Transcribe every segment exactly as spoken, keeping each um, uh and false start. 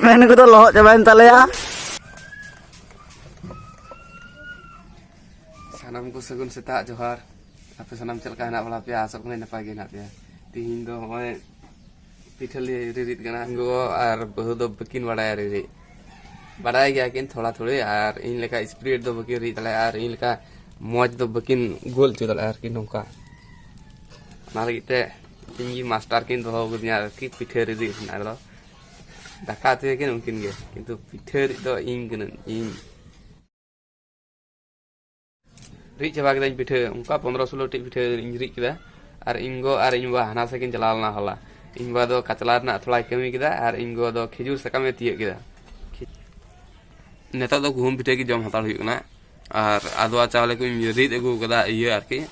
ᱢᱮᱱ ᱠᱚᱫᱚ ᱞᱚᱦᱚᱫ ᱪᱟᱵᱟᱭᱮᱱ ᱛᱟᱞᱮᱭᱟ᱾ ᱥᱟᱱᱟᱢ ᱠᱚ ᱥᱟᱹᱜᱩᱱ ᱥᱮᱛᱟᱜ ᱡᱚᱦᱟᱨ᱾ ᱟᱯᱮ ᱥᱟᱱᱟᱢ ᱪᱮᱫ ᱞᱮᱠᱟ ᱦᱮᱱᱟᱜ ᱵᱟᱲᱟ ᱯᱮᱭᱟ? ᱟᱥᱚᱜ ᱠᱟᱹᱱᱟᱹᱧ ᱱᱟᱯᱟᱭ ᱜᱮ ᱦᱮᱱᱟᱜ ᱯᱮᱭᱟ᱾ ᱛᱤᱦᱤᱧ ᱫᱚ ᱦᱚᱸᱜᱼᱚᱭ ᱯᱤᱴᱷᱟᱹ ᱞᱮ ᱨᱤᱨᱤᱫ ᱠᱟᱱᱟ᱾ ᱜᱚᱜᱚ ᱟᱨ ᱵᱟᱹᱦᱩ ᱫᱚ ᱵᱟᱹᱠᱤᱱ ᱵᱟᱲᱟᱭᱟ ᱨᱤᱨᱤᱫ, ᱵᱟᱲᱟᱭ ᱜᱮᱭᱟ ᱠᱤᱱ ᱛᱷᱚᱲᱟ ᱛᱷᱩᱲᱤ, ᱟᱨ ᱤᱧ ᱞᱮᱠᱟ ᱥᱯᱤᱰ ᱫᱚ ᱵᱟᱹᱠᱤᱱ ᱨᱤᱫ ᱫᱟᱲᱮᱭᱟᱜᱼᱟ, ᱟᱨ ᱤᱧ ᱞᱮᱠᱟ ᱢᱚᱡᱽ ᱫᱚ ᱵᱟᱹᱠᱤᱱ ᱜᱳᱞ ᱦᱚᱪᱚ ᱫᱟᱲᱮᱭᱟᱜᱼᱟ ᱟᱨᱠᱤ ᱱᱚᱝᱠᱟ᱾ ᱚᱱᱟ ᱞᱟᱹᱜᱤᱫ ᱛᱮ ᱤᱧ ᱜᱮ ᱢᱟᱥᱴᱟᱨ ᱠᱤᱱ ᱫᱚᱦᱚ ᱠᱟᱫᱤᱧᱟ ᱟᱨᱠᱤ ᱯᱤᱴᱷᱟᱹ ᱨᱤᱨᱤᱫ ᱨᱮᱱᱟᱜ ᱫᱚ᱾ ᱫᱟᱠᱟ ᱩᱛᱩᱭᱟᱠᱤᱱ ᱩᱱᱠᱤᱱ ᱜᱮ, ᱠᱤᱱᱛᱩ ᱯᱤᱴᱷᱟᱹ ᱨᱤᱫ ᱫᱚ ᱤᱧ ᱠᱟᱹᱱᱟᱹᱧ, ᱤᱧ᱾ ᱨᱤᱫ ᱪᱟᱵᱟ ᱠᱮᱫᱟᱹᱧ ᱯᱤᱴᱷᱟᱹ, ᱚᱱᱠᱟ ᱯᱚᱱᱨᱚ ᱥᱳᱞᱳ ᱴᱤ ᱯᱤᱴᱷᱟᱹ ᱤᱧ ᱨᱤᱫ ᱠᱮᱫᱟ᱾ ᱟᱨ ᱤᱧ ᱜᱚ ᱟᱨ ᱤᱧ ᱵᱟᱵᱟ ᱦᱟᱱᱟ ᱥᱮᱫ ᱠᱤᱱ ᱪᱟᱞᱟᱣ ᱞᱮᱱᱟ ᱦᱚᱞᱟ᱾ ᱤᱧ ᱵᱟᱵᱟ ᱫᱚ ᱠᱟᱪᱞᱟ ᱨᱮᱱᱟᱜ ᱛᱷᱚᱲᱟᱭ ᱠᱟᱹᱢᱤ ᱠᱮᱫᱟ ᱟᱨ ᱤᱧ ᱜᱚ ᱫᱚ ᱠᱷᱮᱡᱩᱨ ᱥᱟᱠᱟᱢᱮ ᱛᱤᱭᱟᱹᱜ ᱠᱮᱫᱟ᱾ ᱱᱤᱛᱚᱜ ᱫᱚ ᱜᱩᱦᱩᱢ ᱯᱤᱴᱷᱟᱹ ᱜᱮ ᱡᱚᱢ ᱦᱟᱛᱟᱲ ᱦᱩᱭᱩᱜ ᱠᱟᱱᱟ᱾ ᱟᱨ ᱟᱫᱣᱟ ᱪᱟᱣᱞᱮ ᱠᱚᱧ ᱨᱤᱫ ᱟᱹᱜᱩ ᱠᱟᱫᱟ, ᱤᱭᱟᱹ ᱟᱨᱠᱤ,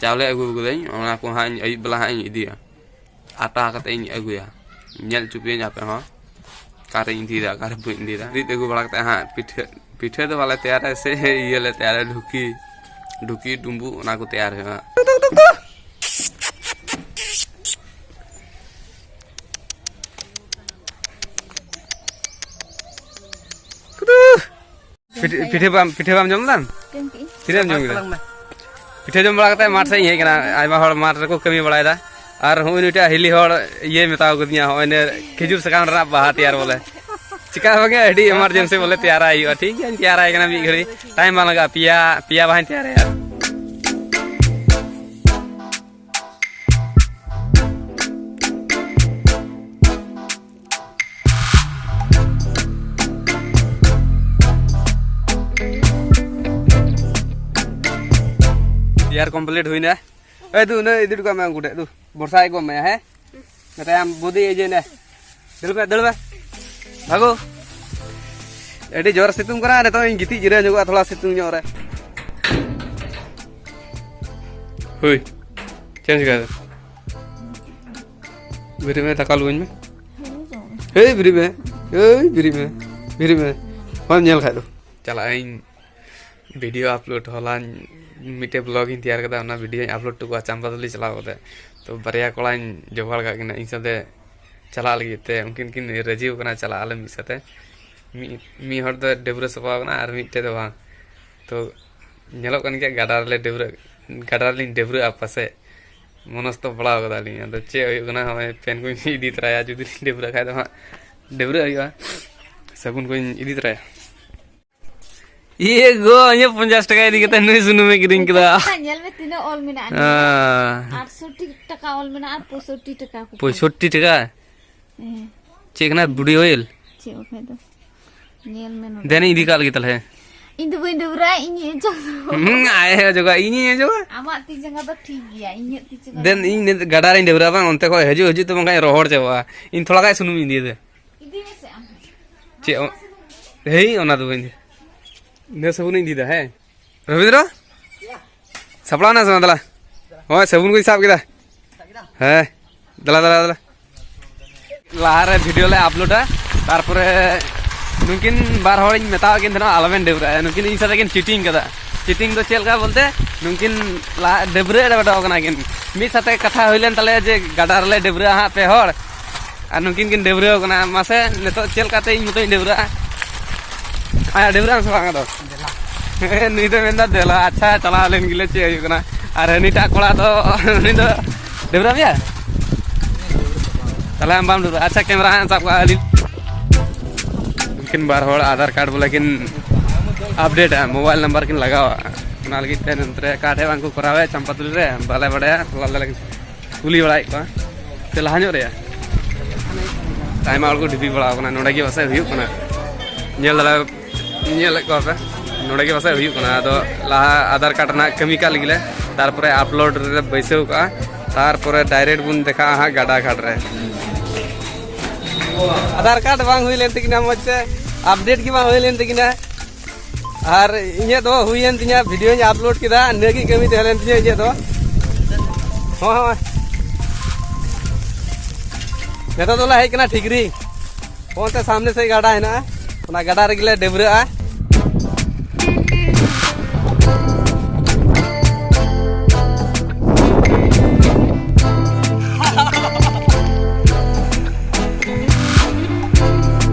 ᱪᱟᱣᱞᱮ ᱟᱹᱜᱩ ᱠᱟᱹᱫᱟᱹᱧ, ᱚᱱᱟ ᱠᱚ ᱦᱟᱸᱜ ᱤᱧ ᱟᱹᱭᱩᱵ ᱵᱮᱞᱟ ᱦᱟᱸᱜ ᱤᱧ ᱤᱫᱤᱭᱟ᱾ ᱟᱴᱟ ᱠᱟᱛᱮ ᱤᱧ ᱟᱹᱜᱩᱭᱟ᱾ ᱧᱮᱞ ᱦᱚᱪᱚ ᱯᱮᱭᱟᱹᱧ ᱟᱯᱮ ᱦᱚᱸ ᱚᱠᱟᱨᱮᱧ ᱤᱫᱤᱭᱮᱫᱟ, ᱚᱠᱟᱨᱮ ᱵᱟᱹᱧ ᱤᱫᱤᱭᱮᱫᱟ᱾ ᱨᱤᱫ ᱟᱹᱜᱩ ᱵᱟᱲᱟ ᱠᱟᱛᱮ ᱦᱟᱸᱜ ᱯᱤᱴᱷᱟᱹ, ᱯᱤᱴᱷᱟᱹ ᱫᱚ ᱵᱟᱞᱮ ᱛᱮᱭᱟᱨᱟ, ᱥᱮ ᱤᱭᱟᱹ ᱞᱮ ᱛᱮᱭᱟᱨᱟ, ᱰᱷᱩᱠᱤ, ᱰᱷᱩᱠᱤ ᱰᱩᱸᱵᱩᱜ, ᱚᱱᱟ ᱠᱚ ᱛᱮᱭᱟᱨ ᱦᱩᱭᱩᱜᱼᱟ᱾ ᱯᱤᱴᱷᱟᱹ, ᱯᱤᱴᱷᱟᱹ ᱵᱟᱢ, ᱯᱤᱴᱷᱟᱹ ᱵᱟᱢ ᱡᱚᱢ ᱞᱮᱫᱟ? ᱡᱚᱢ ᱠᱮᱫᱟᱹᱧ᱾ ᱛᱤᱱᱟᱹᱜ ᱮᱢ ᱡᱚᱢ ᱠᱮᱫᱟ? ᱛᱟᱞᱟᱝ ᱢᱮ᱾ ᱯᱤᱴᱷᱟᱹ ᱡᱚᱢ ᱵᱟᱲᱟ ᱠᱟᱛᱮ ᱢᱟᱴᱷ ᱥᱮᱫ ᱤᱧ ᱦᱮᱡ ᱠᱟᱱᱟ᱾ ᱟᱭᱢᱟ ᱦᱚᱲ ᱢᱟᱴᱷ ᱨᱮᱠᱚ ᱠᱟᱹᱢᱤ ᱵᱟᱲᱟᱭᱮᱫᱟ᱾ ᱟᱨ ᱦᱚᱸᱜᱼᱚᱭ ᱱᱩᱭᱴᱟᱜ ᱦᱤᱞᱤ ᱦᱚᱲ ᱤᱭᱟᱹᱭ ᱢᱮᱛᱟᱣ ᱠᱟᱫᱤᱧᱟ, ᱦᱚᱸᱜᱼᱚᱭ ᱱᱤᱭᱟᱹ ᱠᱷᱤᱡᱩᱨ ᱥᱟᱠᱟᱢ ᱨᱮᱱᱟᱜ ᱵᱟᱦᱟ ᱛᱮᱭᱟᱨ ᱵᱚᱞᱮ᱾ ᱪᱤᱠᱟ ᱦᱚᱸ ᱵᱟᱝ, ᱟᱹᱰᱤ emergency ᱵᱚᱞᱮ ᱛᱮᱭᱟᱨᱟᱭ ᱦᱩᱭᱩᱜᱼᱟ᱾ ᱴᱷᱤᱠ ᱜᱮᱭᱟ, ᱛᱮᱭᱟᱨᱟᱭ ᱠᱟᱱᱟ, ᱢᱤᱫ ᱜᱷᱟᱹᱲᱤ time ᱵᱟᱝ ᱞᱟᱜᱟᱜᱼᱟ᱾ ᱯᱮᱭᱟ, ᱯᱮᱭᱟ ᱵᱟᱦᱟᱧ ᱛᱮᱭᱟᱨᱟᱭᱟ᱾ ᱛᱮᱭᱟᱨ complete ᱦᱩᱭᱱᱟ᱾ ᱮᱭ ᱫᱩ, ᱱᱩᱭ ᱤᱫᱤ ᱦᱚᱴᱚ ᱠᱟᱜ ᱢᱮ ᱩᱱᱠᱩ ᱴᱷᱮᱡ, ᱫᱩ, ᱵᱚᱨᱥᱟ ᱟᱡ ᱜᱚᱜ ᱢᱮᱭᱟ, ᱦᱮᱸ? ᱢᱮᱛᱟᱭᱟᱢ, "ᱵᱩᱫᱤ, ᱮ ᱡᱮ ᱱᱮ, ᱫᱟᱹᱲ ᱢᱮ, ᱫᱟᱹᱲ ᱢᱮ, ᱵᱷᱟᱜᱚ᱾" ᱟᱹᱰᱤ ᱡᱳᱨ ᱥᱤᱛᱩᱝ ᱠᱟᱱᱟ, ᱱᱤᱛᱚᱜ ᱤᱧ ᱜᱤᱛᱤᱡ ᱡᱤᱨᱟᱹᱣ ᱧᱚᱜᱚᱜᱼᱟ ᱛᱷᱚᱲᱟ ᱥᱤᱛᱩᱝ ᱧᱚᱜ ᱨᱮ᱾ ᱦᱳᱭ, ᱪᱮᱫ ᱮᱢ ᱪᱤᱠᱟᱹᱭᱮᱫᱟ? ᱵᱮᱨᱮᱫ ᱢᱮ, ᱫᱟᱠᱟ ᱞᱩᱣᱟᱹᱧ ᱢᱮ᱾ ᱦᱮᱸ, ᱵᱮᱨᱮᱫ ᱢᱮ, ᱦᱮᱸ, ᱵᱮᱨᱮᱫ ᱢᱮ, ᱵᱮᱨᱮᱫ ᱢᱮ, ᱵᱟᱢ ᱧᱮᱞ ᱠᱷᱟᱡ ᱫᱚ᱾ ᱪᱟᱞᱟᱜ ᱟᱹᱧ video upload᱾ ᱦᱚᱞᱟᱧ ᱢᱤᱫᱴᱮᱡ vlog ᱤᱧ ᱛᱮᱭᱟᱨ ᱠᱟᱫᱟ, ᱚᱱᱟ videoᱧ upload ᱦᱚᱴᱚ ᱠᱟᱜᱼᱟ ᱪᱟᱢᱯᱟᱫᱚᱞᱤ ᱪᱟᱞᱟᱣ ᱠᱟᱛᱮ᱾ ᱛᱚ ᱵᱟᱨᱭᱟ ᱠᱚᱲᱟᱧ ᱡᱚᱜᱟᱲ ᱠᱟᱜ ᱠᱤᱱᱟ ᱤᱧ ᱥᱟᱶᱛᱮ᱾ ᱪᱟᱞᱟᱜ ᱞᱟᱹᱜᱤᱫ ᱛᱮ, ᱩᱱᱠᱤᱱ ᱠᱤᱱ ᱨᱟᱹᱡᱤ ᱟᱠᱟᱱᱟ ᱪᱟᱞᱟᱜ ᱟᱞᱮ ᱢᱤᱫ ᱥᱟᱛᱮ᱾ ᱢᱤᱫ, ᱢᱤᱫ ᱦᱚᱲ ᱫᱚ ᱰᱟᱹᱵᱽᱨᱟᱹ ᱥᱟᱯᱷᱟ ᱟᱠᱟᱱᱟ ᱟᱨ ᱢᱤᱫᱴᱮᱡ ᱫᱚ ᱵᱟᱝ᱾ ᱛᱚ ᱧᱮᱞᱚᱜ ᱠᱟᱱ ᱜᱮᱭᱟ ᱜᱟᱰᱟ ᱨᱮᱞᱮ ᱰᱟᱹᱵᱽᱨᱟᱹ, ᱜᱟᱰᱟ ᱨᱮᱞᱤᱧ ᱰᱟᱹᱵᱽᱨᱟᱹᱜᱼᱟ ᱯᱟᱥᱮᱡ, ᱢᱚᱱᱚᱥᱛᱚ ᱵᱟᱲᱟᱣ ᱠᱟᱫᱟᱞᱤᱧ᱾ ᱟᱫᱚ ᱪᱮᱫ ᱦᱩᱭᱩᱜ ᱠᱟᱱᱟ, ᱦᱚᱸᱜᱼᱚᱭ ᱯᱮᱱ ᱠᱚᱧ ᱤᱫᱤ ᱛᱚᱨᱟᱭᱟ, ᱡᱩᱫᱤ ᱞᱤᱧ ᱰᱟᱹᱵᱽᱨᱟᱹᱜ ᱠᱷᱟᱡ ᱫᱚ ᱦᱟᱸᱜ ᱰᱟᱹᱵᱽᱨᱟᱹᱜ ᱦᱩᱭᱩᱜᱼᱟ, ᱥᱟᱵᱚᱱ ᱠᱚᱧ ᱤᱫᱤ ᱛᱚᱨᱟᱭᱟ᱾ ᱤᱭᱟᱹ ᱜᱚ, ᱤᱧᱟᱹᱜ ᱯᱚᱧᱪᱟᱥ ᱴᱟᱠᱟ ᱤᱫᱤ ᱠᱟᱛᱮ ᱱᱩᱭ ᱥᱩᱱᱩᱢᱮ ᱠᱤᱨᱤᱧ ᱠᱮᱫᱟ᱾ ᱯᱚᱧᱪᱟᱥ ᱴᱟᱠᱟ ᱧᱮᱞ ᱢᱮ ᱛᱤᱱᱟᱹᱜ ᱚᱞ ᱢᱮᱱᱟᱜᱼᱟ᱾ ᱦᱮᱸ᱾ ᱟᱴᱥᱚᱴᱴᱤ ᱴᱟᱠᱟ ᱚᱞ ᱢᱮᱱᱟᱜᱼᱟ ᱟᱨ ᱯᱚᱸᱭᱥᱚᱴᱴᱤ ᱴᱟᱠᱟ ᱠᱚ᱾ ᱯᱚᱸᱭᱥᱚᱴᱴᱤ ᱴᱟᱠᱟ? ᱦᱮᱸ᱾ ᱪᱮᱫ ᱠᱟᱱᱟ, ᱵᱩᱰᱤ ᱚᱭᱮᱞ? ᱪᱮᱫ ᱵᱟᱠᱷᱟᱡ ᱫᱚ᱾ ᱧᱮᱞ ᱢᱮ ᱱᱚᱰᱮ᱾ ᱫᱮᱱ ᱤᱧ ᱤᱫᱤ ᱠᱟᱜ ᱞᱮᱜᱮ ᱛᱟᱦᱞᱮ᱾ ᱤᱧ ᱫᱚ ᱵᱟᱹᱧ ᱰᱟᱹᱵᱽᱨᱟᱹᱜᱼᱟ, ᱤᱧᱤᱧ ᱚᱡᱚᱜ᱾ ᱦᱩᱸ, ᱟᱡ ᱮ ᱚᱡᱚᱜᱟ, ᱤᱧᱤᱧ ᱚᱡᱚᱜᱟ᱾ ᱟᱢᱟᱜ ᱛᱤ ᱡᱟᱸᱜᱟ ᱫᱚ ᱴᱷᱤᱠ ᱜᱮᱭᱟ, ᱤᱧᱟᱹᱜ ᱛᱤ ᱡᱟᱸᱜᱟ ᱫᱮᱱ ᱫᱚ ᱤᱧ ᱱᱤᱛ ᱜᱟᱰᱟ ᱨᱤᱧ ᱰᱟᱹᱵᱽᱨᱟᱹᱜᱼᱟ ᱵᱟᱝ, ᱚᱱᱛᱮ ᱠᱷᱚᱡ ᱦᱤᱡᱩᱜ ᱦᱤᱡᱩᱜ ᱛᱮ ᱵᱟᱝᱠᱷᱟᱡ ᱨᱚᱦᱚᱲ ᱪᱟᱵᱟᱜᱼᱟ᱾ ᱤᱧ ᱛᱷᱚᱲᱟ ᱜᱟᱱ ᱥᱩᱱᱩᱢ ᱤᱧ ᱤᱫᱤᱭᱮᱫᱟ᱾ ᱤᱫᱤ ᱢᱮᱥᱮ ᱟᱢ ᱦᱚᱸ᱾ ᱪᱮᱫ ᱚ-, ᱦᱮᱭ, ᱚᱱᱟ ᱫᱚ ᱵᱟᱹᱧ ᱤᱫᱤᱭᱟ᱾ ᱤᱱᱟᱹ ᱥᱟᱵᱚᱱᱤᱧ ᱤᱫᱤᱭᱮᱫᱟ, ᱦᱮᱸ᱾ ᱨᱚᱵᱤᱱᱫᱨᱚ, ᱥᱟᱯᱲᱟᱣ ᱱᱟ ᱥᱮ ᱵᱟᱝ? ᱫᱮᱞᱟ᱾ ᱦᱳᱭ, ᱥᱟᱵᱚᱱ ᱠᱚᱧ ᱥᱟᱵ ᱠᱮᱫᱟ᱾ ᱦᱮᱸ, ᱫᱮᱞᱟ, ᱫᱮᱞᱟ, ᱫᱮᱞᱟ᱾ ᱞᱟᱦᱟᱨᱮ ᱵᱷᱤᱰᱤᱭᱳ ᱞᱮ ᱟᱯᱞᱳᱰᱟ, ᱛᱟᱨᱯᱚᱨᱮ ᱱᱩᱠᱤᱱ ᱵᱟᱨ ᱦᱚᱲᱤᱧ ᱢᱮᱛᱟᱣᱟᱫ ᱠᱤᱱ ᱛᱟᱦᱮᱱᱟ ᱟᱞᱚᱵᱮᱱ ᱰᱟᱹᱵᱽᱨᱟᱹᱜᱼᱟ, ᱱᱩᱠᱤᱱ ᱤᱧ ᱥᱟᱛᱮ ᱠᱤᱱ ᱪᱤᱴᱤᱝ ᱠᱟᱫᱟ᱾ ᱪᱤᱴᱤᱝ ᱫᱚ ᱪᱮᱫ ᱞᱮᱠᱟ ᱵᱚᱞᱛᱮ, ᱱᱩᱠᱤᱱ ᱞᱟᱦᱟ ᱰᱟᱹᱵᱽᱨᱟᱹᱜ ᱨᱮ ᱵᱮᱴᱟᱣ ᱠᱟᱱᱟ ᱠᱤᱱ᱾ ᱢᱤᱫ ᱥᱟᱛᱮ ᱠᱟᱛᱷᱟ ᱦᱩᱭ ᱞᱮᱱ ᱛᱟᱞᱮᱭᱟ ᱡᱮ ᱜᱟᱰᱟ ᱨᱮᱞᱮ ᱰᱟᱹᱵᱽᱨᱟᱹᱜᱼᱟ ᱦᱟᱸᱜ ᱯᱮ ᱦᱚᱲ, ᱟᱨ ᱱᱩᱠᱤᱱ ᱠᱤᱱ ᱰᱟᱹᱵᱽᱨᱟᱹᱣ ᱠᱟᱱᱟ᱾ ᱢᱟᱥᱮ ᱱᱤᱛᱚᱜ ᱪᱮᱫ ᱞᱮᱠᱟᱛᱮ ᱤᱧ ᱢᱚᱛᱚᱧ ᱰᱟᱹᱵᱽᱨᱟᱹᱜᱼᱟ? ᱟᱭ, ᱰᱟᱹᱵᱽᱨᱟᱹᱜ ᱟᱢ ᱥᱮ ᱵᱟᱝ ᱟᱫᱚ? ᱦᱮᱸ, ᱱᱩᱭ ᱫᱚ ᱢᱮᱱᱫᱟ ᱫᱮᱞᱟ᱾ ᱟᱪᱪᱷᱟ, ᱪᱟᱞᱟᱣ ᱞᱮᱱ ᱜᱮᱞᱮ, ᱪᱮᱫ ᱦᱩᱭᱩᱜ ᱠᱟᱱᱟ? ᱟᱨ ᱦᱟᱹᱱᱤᱴᱟᱜ ᱠᱚᱲᱟ ᱫᱚ, ᱩᱱᱤ ᱫᱚ ᱰᱟᱹᱵᱽᱨᱟᱹ ᱯᱮᱭᱟ? ᱛᱟᱦᱞᱮ ᱟᱢ ᱵᱟᱢ ᱰᱟᱹᱵᱽᱨᱟᱹ? ᱟᱪᱪᱷᱟ, ᱠᱮᱢᱮᱨᱟ ᱦᱟᱸᱜ ᱥᱟᱵ ᱠᱟᱜᱼᱟ ᱞᱤᱧ᱾ ᱩᱱᱠᱤᱱ ᱵᱟᱨ ᱦᱚᱲ ᱟᱫᱷᱟᱨ ᱠᱟᱨᱰ ᱵᱚᱞᱮ ᱠᱤᱱ ᱟᱯᱰᱮᱴᱟ, ᱢᱳᱵᱟᱭᱤᱞ ᱱᱟᱢᱵᱟᱨ ᱠᱤᱱ ᱞᱟᱜᱟᱣᱟ᱾ ᱚᱱᱟ ᱞᱟᱹᱜᱤᱫ ᱛᱮ ᱱᱚᱱᱛᱮ ᱨᱮ ᱠᱟᱨᱰ ᱦᱚᱸ ᱵᱟᱝ ᱠᱚ ᱠᱚᱨᱟᱣᱮᱫ ᱪᱟᱢᱯᱟᱛᱩᱞᱤ ᱨᱮ, ᱵᱟᱞᱮ ᱵᱟᱲᱟᱭᱟ᱾ ᱛᱟᱦᱞᱮ ᱟᱞᱮ ᱞᱮ ᱠᱩᱞᱤ ᱵᱟᱲᱟᱭᱮᱫ ᱠᱚᱣᱟ᱾ ᱛᱮ ᱞᱟᱦᱟ ᱧᱚᱜ ᱨᱮᱭᱟ ᱟᱭᱢᱟ ᱦᱚᱲ ᱠᱚ ᱰᱷᱤᱯᱤ ᱵᱟᱲᱟᱣ ᱠᱟᱱᱟ᱾ ᱱᱚᱰᱮ ᱜᱮ ᱯᱟᱥᱮᱡ ᱦᱩᱭᱩᱜ ᱠᱟᱱᱟ᱾ ᱧᱮᱞ ᱫᱟᱲᱮ, ᱧᱮᱞᱮᱫ ᱠᱚᱣᱟ ᱯᱮ, ᱱᱚᱰᱮ ᱜᱮ ᱯᱟᱥᱮᱡ ᱦᱩᱭᱩᱜ ᱠᱟᱱᱟ᱾ ᱟᱫᱚ ᱞᱟᱦᱟ ᱟᱫᱷᱟᱨ ᱠᱟᱨᱰ ᱨᱮᱱᱟᱜ ᱠᱟᱹᱢᱤ ᱠᱟᱜ ᱞᱟᱹᱜᱤᱫ ᱞᱮ, ᱛᱟᱨᱯᱚᱨᱮ ᱟᱯᱞᱳᱰ ᱨᱮᱞᱮ ᱵᱟᱹᱭᱥᱟᱹᱣ ᱠᱟᱜᱼᱟ, ᱛᱟᱨᱯᱚᱨᱮ ᱰᱟᱭᱨᱮᱠᱴ ᱵᱚᱱ ᱫᱮᱠᱷᱟᱜᱼᱟ ᱦᱟᱸᱜ ᱜᱟᱰᱟ ᱜᱷᱟᱴ ᱨᱮ᱾ ᱟᱫᱷᱟᱨ ᱠᱟᱨᱰ ᱵᱟᱝ ᱦᱩᱭ ᱞᱮᱱ ᱛᱟᱹᱠᱤᱱᱟ, ᱢᱚᱡᱽ ᱛᱮ ᱟᱯᱰᱮᱴ ᱜᱮ ᱵᱟᱝ ᱦᱩᱭ ᱞᱮᱱ ᱛᱟᱹᱠᱤᱱᱟ᱾ ᱟᱨ ᱤᱧᱟᱹᱜ ᱫᱚ ᱦᱩᱭᱮᱱ ᱛᱤᱧᱟ, ᱵᱷᱤᱰᱤᱭᱳᱧ ᱟᱯᱞᱳᱰ ᱠᱮᱫᱟ, ᱤᱱᱟᱹᱜᱮ ᱠᱟᱹᱢᱤ ᱛᱟᱦᱮᱸ ᱞᱮᱱ ᱛᱤᱧᱟᱹ ᱤᱧᱟᱹᱜ ᱫᱚ᱾ ᱦᱚᱸ, ᱦᱚᱸ᱾ ᱱᱤᱛᱚᱜ ᱫᱚᱞᱮ ᱦᱮᱡ ᱠᱟᱱᱟ ᱴᱷᱤᱠᱨᱤ᱾ ᱚᱱᱛᱮ ᱥᱟᱢᱱᱮ ᱥᱮᱫ ᱜᱟᱰᱟ ᱦᱮᱱᱟᱜᱼᱟ, ᱚᱱᱟ ᱜᱟᱰᱟ ᱨᱮᱜᱮ ᱞᱮ ᱰᱟᱹᱵᱽᱨᱟᱹᱜᱼᱟ᱾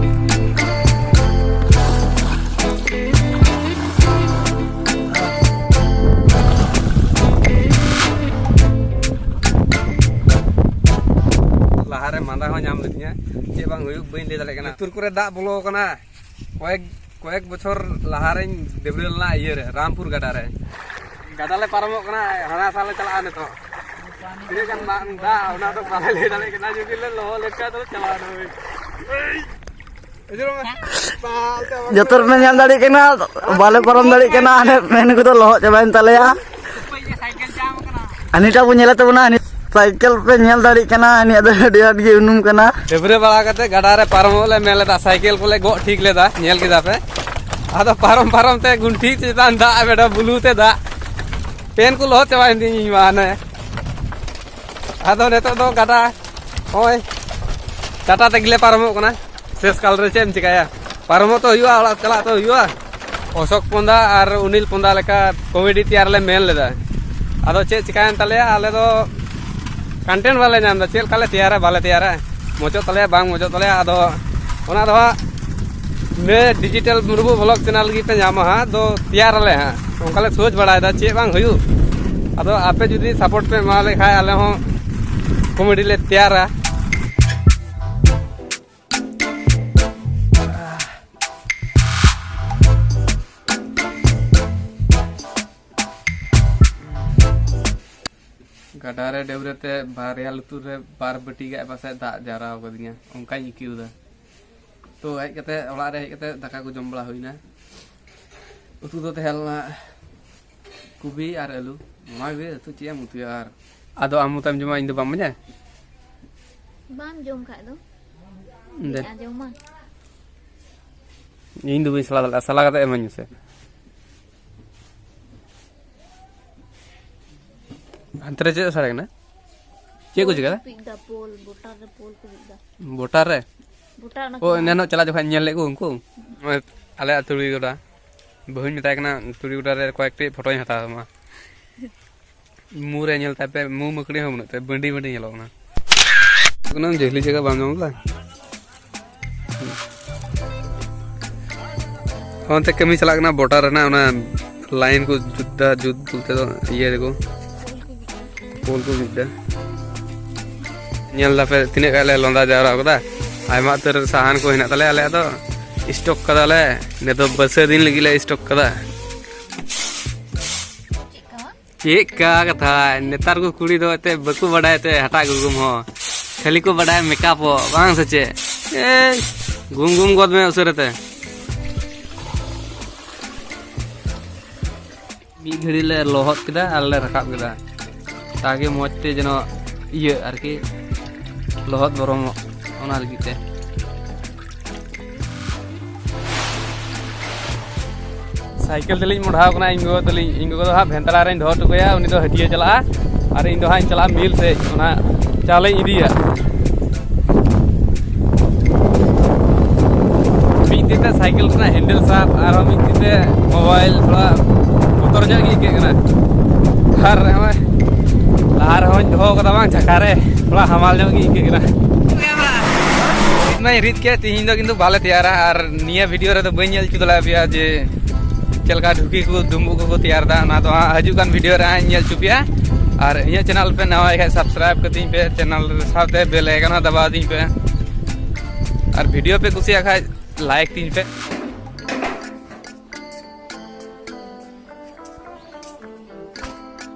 ᱦᱚᱸ ᱧᱟᱢ ᱞᱤᱫᱤᱧᱟ᱾ ᱪᱮᱫ ᱵᱟᱝ ᱦᱩᱭᱩᱜ ᱵᱟᱹᱧ ᱞᱟᱹᱭ ᱫᱟᱲᱮᱭᱟᱜ ᱠᱟᱱᱟ᱾ ᱞᱩᱛᱩᱨ ᱠᱚᱨᱮ ᱫᱟᱜ ᱵᱚᱞᱚ ᱟᱠᱟᱱᱟ᱾ ᱠᱚᱭᱮᱠ ᱠᱚᱭᱮᱠ ᱵᱚᱪᱷᱚᱨ ᱞᱟᱦᱟᱨᱮᱧ ᱰᱟᱹᱵᱽᱨᱟᱹ ᱞᱮᱱᱟ ᱤᱭᱟᱹᱨᱮ, ᱨᱟᱢᱯᱩᱨ ᱜᱟᱰᱟᱨᱮ᱾ ᱜᱟᱰᱟ ᱞᱮ ᱯᱟᱨᱚᱢᱚᱜ ᱠᱟᱱᱟ, ᱦᱟᱱᱟ ᱥᱟᱞ ᱞᱮ ᱪᱟᱞᱟᱜᱼᱟ ᱱᱤᱛᱚᱜ᱾ ᱛᱤᱱᱟᱹᱜ ᱜᱟᱱ ᱵᱟᱝ ᱫᱟᱜ, ᱚᱱᱟ ᱫᱚ ᱵᱟᱞᱮ ᱞᱟᱹᱭ ᱫᱟᱲᱮᱭᱟᱜ ᱠᱟᱱᱟ, ᱡᱩᱫᱤ ᱞᱮ ᱞᱚᱦᱚᱫ ᱞᱮᱱᱠᱷᱟᱱ ᱫᱚ ᱪᱟᱞᱟᱣ ᱮᱱᱟ ᱵᱷᱟᱹᱭ᱾ ᱡᱚᱛᱚ ᱯᱮ ᱧᱮᱞ ᱫᱟᱲᱮᱭᱟᱜ ᱠᱟᱱᱟ, ᱵᱟᱞᱮ ᱯᱟᱨᱚᱢ ᱫᱟᱲᱮᱭᱟᱜ ᱠᱟᱱᱟ, ᱦᱟᱱᱮ ᱯᱮᱱ ᱠᱚᱫᱚ ᱞᱚᱦᱚᱫ ᱪᱟᱵᱟᱭᱮᱱ ᱛᱟᱞᱮᱭᱟ᱾ ᱦᱟᱱᱤᱴᱟ ᱵᱚᱱ ᱧᱮᱞᱮᱫ ᱛᱟᱵᱚᱱᱟ, ᱦᱟᱱᱤ ᱥᱟᱭᱠᱮᱞ ᱯᱮ ᱧᱮᱞ ᱫᱟᱲᱮᱭᱟᱜ ᱠᱟᱱᱟ, ᱦᱟᱱᱤᱭᱟᱜ ᱫᱚ ᱟᱹᱰᱤ ᱟᱸᱴ ᱜᱮ ᱩᱱᱩᱢ ᱠᱟᱱᱟ᱾ ᱰᱟᱹᱵᱽᱨᱟᱹ ᱵᱟᱲᱟ ᱠᱟᱛᱮ ᱜᱟᱰᱟ ᱨᱮ ᱯᱟᱨᱚᱢᱚᱜ ᱞᱮ ᱢᱮᱱ ᱞᱮᱫᱟ, ᱥᱟᱭᱠᱮᱞ ᱠᱚᱞᱮ ᱜᱚᱜ ᱴᱷᱤᱠ ᱞᱮᱫᱟ, ᱧᱮᱞ ᱠᱮᱫᱟ ᱯᱮ᱾ ᱟᱫᱚ ᱯᱟᱨᱚᱢ ᱯᱟᱨᱚᱢ ᱛᱮ ᱜᱩᱱᱴᱷᱤ ᱪᱮᱛᱟᱱ ᱫᱟᱜ, ᱵᱮᱰᱟ ᱵᱩᱞᱩ ᱛᱮ ᱫᱟᱜ, ᱯᱮᱱ ᱠᱚ ᱞᱚᱦᱚᱫ ᱪᱟᱵᱟᱭᱮᱱ ᱛᱤᱧ ᱤᱧ ᱢᱟ ᱦᱟᱱᱮ᱾ ᱟᱫᱚ ᱱᱤᱛᱚᱜ ᱫᱚ ᱜᱟᱰᱟ ᱱᱚᱜᱼᱚᱭ ᱴᱟᱴᱟ ᱛᱮᱜᱮ ᱞᱮ ᱯᱟᱨᱚᱢᱚᱜ ᱠᱟᱱᱟ᱾ ᱥᱮᱥ ᱠᱟᱞ ᱨᱮ ᱪᱮᱫ ᱮᱢ ᱪᱤᱠᱟᱹᱭᱟ, ᱯᱟᱨᱚᱢᱚᱜ ᱛᱚ ᱦᱩᱭᱩᱜᱼᱟ, ᱚᱲᱟᱜ ᱪᱟᱞᱟᱜ ᱛᱚ ᱦᱩᱭᱩᱜᱼᱟ᱾ ᱚᱥᱳᱠ ᱯᱚᱸᱫᱟ ᱟᱨ ᱩᱱᱤᱞ ᱯᱚᱸᱫᱟ ᱞᱮᱠᱟ ᱠᱚᱢᱮᱰᱤ ᱛᱮᱭᱟᱨ ᱞᱮ ᱢᱮᱱ ᱞᱮᱫᱟ, ᱟᱫᱚ ᱪᱮᱫ ᱪᱤᱠᱟᱹᱭᱮᱱ ᱛᱟᱞᱮᱭᱟ, ᱟᱞᱮ ᱫᱚ ᱠᱚᱱᱴᱮᱱᱴ ᱵᱟᱞᱮ ᱧᱟᱢ ᱮᱫᱟ, ᱪᱮᱫ ᱞᱮᱠᱟ ᱞᱮ ᱛᱮᱭᱟᱨᱟ ᱵᱟᱞᱮ ᱛᱮᱭᱟᱨᱟ, ᱢᱚᱪᱚᱜ ᱛᱟᱞᱮᱭᱟ ᱵᱟᱝ ᱢᱚᱪᱚᱜ ᱛᱟᱞᱮᱭᱟ᱾ ᱟᱫᱚ ᱚᱱᱟ ᱫᱚ ᱦᱟᱸᱜ ᱱᱤᱭᱟᱹ ᱰᱤᱡᱤᱴᱟᱞ ᱢᱩᱨᱢᱩ ᱵᱷᱞᱚᱜ ᱪᱮᱱᱮᱞ ᱜᱮᱯᱮ ᱧᱟᱢᱟ ᱦᱟᱸᱜ, ᱫᱚ ᱛᱮᱭᱟᱨ ᱟᱞᱮ ᱦᱟᱸᱜ, ᱚᱱᱠᱟ ᱞᱮ ᱥᱳᱪ ᱵᱟᱲᱟᱭᱮᱫᱟ ᱪᱮᱫ ᱵᱟᱝ ᱦᱩᱭᱩᱜ᱾ ᱟᱫᱚ ᱟᱯᱮ ᱡᱩᱫᱤ ᱥᱟᱯᱳᱨᱴ ᱯᱮ ᱮᱢᱟ ᱞᱮ ᱠᱷᱟᱡ ᱟᱞᱮ ᱦᱚᱸ ᱠᱚᱢᱮᱰᱤ ᱞᱮ ᱛᱮᱭᱟᱨᱟ᱾ ᱜᱟᱰᱟ ᱨᱮ ᱰᱟᱹᱵᱽᱨᱟᱹ ᱛᱮ ᱵᱟᱨᱭᱟ ᱞᱩᱛᱩᱨ ᱨᱮ ᱵᱟᱨ ᱵᱟᱹᱴᱤ ᱜᱟᱱ ᱯᱟᱥᱮᱡ ᱫᱟᱜ ᱡᱟᱣᱨᱟ ᱟᱠᱟᱫᱤᱧᱟ, ᱚᱱᱠᱟᱧ ᱟᱹᱭᱠᱟᱹᱣ ᱮᱫᱟ᱾ ᱛᱚ ᱦᱮᱡ ᱠᱟᱛᱮ, ᱚᱲᱟᱜ ᱨᱮ ᱦᱮᱡ ᱠᱟᱛᱮ ᱫᱟᱠᱟ ᱠᱚ ᱡᱚᱢ ᱵᱟᱲᱟ ᱦᱩᱭᱱᱟ᱾ ᱩᱛᱩ ᱫᱚ ᱛᱟᱦᱮᱸ ᱞᱮᱱᱟ ᱠᱚᱵᱤ ᱟᱨ ᱟᱹᱞᱩ, ᱱᱚᱣᱟ ᱜᱮ ᱩᱛᱩ, ᱪᱮᱫ ᱮᱢ ᱩᱛᱩᱭᱟ ᱟᱨ? ᱟᱫᱚ ᱟᱢ ᱢᱚᱛᱚᱢ ᱡᱚᱢᱟ, ᱤᱧ ᱫᱚ ᱵᱟᱢ ᱤᱢᱟᱹᱧᱟ? ᱵᱟᱢ ᱡᱚᱢ ᱠᱷᱟᱡ ᱫᱚ ᱫᱮ᱾ ᱪᱮᱫ ᱟᱸ ᱡᱚᱢᱟ? ᱤᱧ ᱫᱚ ᱵᱟᱹᱧ ᱥᱟᱞᱟ ᱫᱟᱲᱮᱭᱟᱜᱼᱟ, ᱥᱟᱞᱟ ᱠᱟᱛᱮ ᱤᱢᱟᱹᱧ ᱢᱮᱥᱮ᱾ ᱦᱟᱱᱛᱮ ᱨᱮ ᱪᱮᱫ ᱥᱟᱰᱮ ᱠᱟᱱᱟ? ᱪᱮᱫ ᱠᱚ ᱯᱳᱞ ᱪᱤᱠᱟᱹᱭᱟ? ᱠᱚ ᱵᱤᱫ ᱫᱟ, ᱯᱳᱞ, ᱜᱚᱴᱟ ᱨᱮ ᱯᱳᱞ ᱠᱚ ᱵᱤᱫ ᱫᱟ᱾ ᱵᱳᱴᱟᱨ ᱨᱮ? ᱜᱚᱴᱟ ᱚᱱᱟ ᱳ, ᱠᱚ ᱮᱱᱟᱱᱚᱜ ᱪᱟᱞᱟᱣ ᱡᱚᱠᱷᱚᱱ ᱧᱮᱞ ᱞᱮᱫ ᱠᱚ ᱩᱱᱠᱩ? ᱱᱚᱜᱼᱚᱭ ᱟᱞᱮᱭᱟᱜ ᱛᱩᱲᱤ ᱜᱚᱰᱟ᱾ ᱵᱟᱹᱦᱩᱧ ᱢᱮᱛᱟᱭ ᱠᱟᱱᱟ, "ᱛᱩᱲᱤ ᱜᱚᱰᱟ ᱨᱮ ᱠᱚᱭᱮᱠᱴᱤ ᱯᱷᱳᱴᱳᱧ ᱦᱟᱛᱟᱣ ᱛᱟᱢᱟ᱾" ᱢᱩ ᱨᱮ ᱧᱮᱞ ᱛᱟᱭ ᱯᱮ, ᱢᱩ ᱢᱟᱹᱠᱲᱤ ᱦᱚᱸ ᱵᱟᱹᱱᱩᱜ ᱛᱟᱭᱟ, ᱵᱟᱹᱰᱤ ᱵᱟᱹᱰᱤ ᱧᱮᱞᱚᱜ ᱠᱟᱱᱟ᱾ ᱠᱳᱱᱳ ᱡᱷᱟᱹᱞᱤ ᱡᱟᱭᱜᱟ ᱵᱟᱢ ᱧᱟᱢ ᱞᱮᱫᱟ? ᱚᱱᱛᱮ ᱠᱟᱹᱢᱤ ᱪᱟᱞᱟᱜ ᱠᱟᱱᱟ, ᱵᱳᱴᱟᱨ ᱨᱮᱱᱟᱜ ᱚᱱᱟ ᱞᱟᱭᱤᱱ ᱠᱚ ᱡᱩᱛ ᱫᱟ, ᱡᱩᱛ ᱵᱚᱞᱛᱮ ᱫᱚ ᱤᱭᱟᱹ ᱨᱮᱠᱚ, ᱯᱳᱞ ᱠᱚ ᱵᱤᱫ ᱫᱟ᱾ ᱧᱮᱞ ᱫᱟᱯᱮ ᱛᱤᱱᱟᱹᱜ ᱜᱟᱱ ᱞᱮ ᱞᱚᱸᱫᱟ ᱡᱟᱣᱨᱟ ᱠᱟᱫᱟ᱾ ᱟᱭᱢᱟ ᱩᱛᱟᱹᱨ ᱥᱟᱦᱟᱱ ᱠᱚ ᱦᱮᱱᱟᱜ ᱛᱟᱞᱮᱭᱟ ᱟᱞᱮᱭᱟᱜ ᱫᱚ᱾ ᱥᱴᱚᱠ ᱠᱟᱫᱟᱞᱮ, ᱱᱤᱛᱚᱜ ᱵᱟᱹᱨᱥᱟᱹ ᱫᱤᱱ ᱞᱟᱹᱜᱤᱫ ᱞᱮ ᱥᱴᱚᱠ ᱠᱟᱫᱟ᱾ ᱪᱮᱫ ᱠᱟ ᱠᱟᱛᱷᱟ, ᱱᱮᱛᱟᱨ ᱠᱚ ᱠᱩᱲᱤ ᱫᱚ ᱮᱱᱛᱮᱫ ᱵᱟᱠᱚ ᱵᱟᱰᱟᱭᱟ ᱮᱱᱛᱮᱫ ᱦᱟᱴᱟᱜ ᱜᱩᱢ ᱦᱚᱸ, ᱠᱷᱟᱹᱞᱤ ᱠᱚ ᱵᱟᱰᱟᱭᱟ ᱢᱮᱠᱟᱯᱚᱜ, ᱵᱟᱝ ᱥᱮ ᱪᱮᱫ? ᱮᱭ, ᱜᱩᱢ ᱜᱩᱢ ᱜᱚᱫ ᱢᱮ ᱩᱥᱟᱹᱨᱟᱛᱮ᱾ ᱢᱤᱫ ᱜᱷᱟᱹᱲᱤ ᱞᱮ ᱞᱚᱦᱚᱫ ᱠᱮᱫᱟ ᱟᱨ ᱞᱮ ᱨᱟᱠᱟᱵ ᱠᱮᱫᱟ, ᱛᱟᱠᱤ ᱢᱚᱡᱽ ᱛᱮ ᱡᱮᱱᱚ ᱤᱭᱟᱹᱜ ᱟᱨᱠᱤ, ᱞᱚᱦᱚᱫ ᱵᱚᱨᱚᱢᱚᱜ, ᱚᱱᱟ ᱞᱟᱹᱜᱤᱫ ᱛᱮ᱾ ᱥᱟᱭᱠᱮᱞ ᱛᱮᱞᱤᱧ ᱢᱚᱰᱷᱟᱣ ᱠᱟᱱᱟ ᱤᱧ ᱜᱚᱜᱚ ᱛᱟᱹᱞᱤᱧ᱾ ᱤᱧ ᱜᱚᱜᱚ ᱫᱚ ᱦᱟᱸᱜ ᱵᱷᱮᱱᱛᱲᱟ ᱨᱮᱧ ᱫᱚᱦᱚ ᱦᱚᱴᱚ ᱠᱟᱭᱟ, ᱩᱱᱤ ᱫᱚ ᱦᱟᱹᱴᱭᱟᱹ ᱪᱟᱞᱟᱜᱼᱟ ᱟᱨ ᱤᱧ ᱫᱚ ᱦᱟᱸᱜ ᱤᱧ ᱪᱟᱞᱟᱜᱼᱟ ᱢᱤᱞ ᱥᱮᱫ, ᱚᱱᱟ ᱪᱟᱣᱞᱮᱧ ᱤᱫᱤᱭᱟ᱾ ᱢᱤᱫ ᱛᱤ ᱛᱮ ᱥᱟᱭᱠᱮᱞ ᱨᱮᱱᱟᱜ ᱦᱮᱱᱰᱮᱞ ᱥᱟᱵ ᱟᱨᱦᱚᱸ ᱢᱤᱫ ᱛᱤ ᱛᱮ ᱢᱳᱵᱟᱭᱤᱞ, ᱛᱷᱚᱲᱟ ᱵᱚᱛᱚᱨ ᱧᱚᱜ ᱜᱮ ᱟᱹᱭᱠᱟᱹᱜ ᱠᱟᱱᱟ᱾ ᱟᱨ ᱱᱚᱜᱼᱚᱭ ᱞᱟᱦᱟ ᱨᱮᱦᱚᱸᱧ ᱫᱚᱦᱚ ᱠᱟᱫᱟ ᱵᱟᱝ ᱡᱷᱟᱠᱟ ᱨᱮ, ᱛᱷᱚᱲᱟ ᱦᱟᱢᱟᱞ ᱧᱚᱜ ᱜᱮ ᱟᱹᱭᱠᱟᱹᱜ ᱠᱟᱱᱟ᱾ ᱨᱤᱫ ᱢᱟᱧ ᱨᱤᱫ ᱠᱮᱫ, ᱛᱤᱦᱤᱧ ᱫᱚ ᱠᱤᱱᱛᱩ ᱵᱟᱞᱮ ᱛᱮᱭᱟᱨᱟ ᱟᱨ ᱱᱤᱭᱟᱹ ᱵᱷᱤᱰᱤᱭᱳ ᱨᱮᱫᱚ ᱵᱟᱹᱧ ᱧᱮᱞ ᱦᱚᱪᱚ ᱫᱟᱲᱮᱭᱟᱯᱮᱭᱟ ᱡᱮ ᱪᱮᱫ ᱞᱮᱠᱟ ᱰᱷᱩᱠᱤ ᱠᱚ ᱰᱩᱢᱵᱩᱜ ᱠᱚᱠᱚ ᱛᱮᱭᱟᱨ ᱮᱫᱟ, ᱚᱱᱟ ᱫᱚ ᱦᱟᱸᱜ ᱦᱤᱡᱩᱜ ᱠᱟᱱ ᱵᱷᱤᱰᱤᱭᱳ ᱨᱮ ᱦᱟᱸᱜ ᱤᱧ ᱧᱮᱞ ᱦᱚᱪᱚ ᱯᱮᱭᱟ᱾ ᱟᱨ ᱤᱧᱟᱹᱜ ᱪᱮᱱᱮᱞ ᱯᱮ ᱱᱟᱣᱟ ᱜᱮ ᱠᱷᱟᱡ ᱥᱟᱵᱥᱠᱨᱟᱭᱤᱵ ᱠᱟᱹᱛᱤᱧ ᱯᱮ, ᱪᱮᱱᱮᱞ ᱥᱟᱶᱛᱮ ᱵᱮᱞ ᱟᱭᱠᱚᱱ ᱦᱚᱸ ᱫᱟᱵᱟᱣ ᱫᱤᱧ ᱯᱮ᱾ ᱟᱨ ᱵᱷᱤᱰᱤᱭᱳ ᱯᱮ ᱠᱩᱥᱤᱭᱟᱜ ᱠᱷᱟᱡ ᱞᱟᱭᱤᱠ ᱛᱤᱧ ᱯᱮ᱾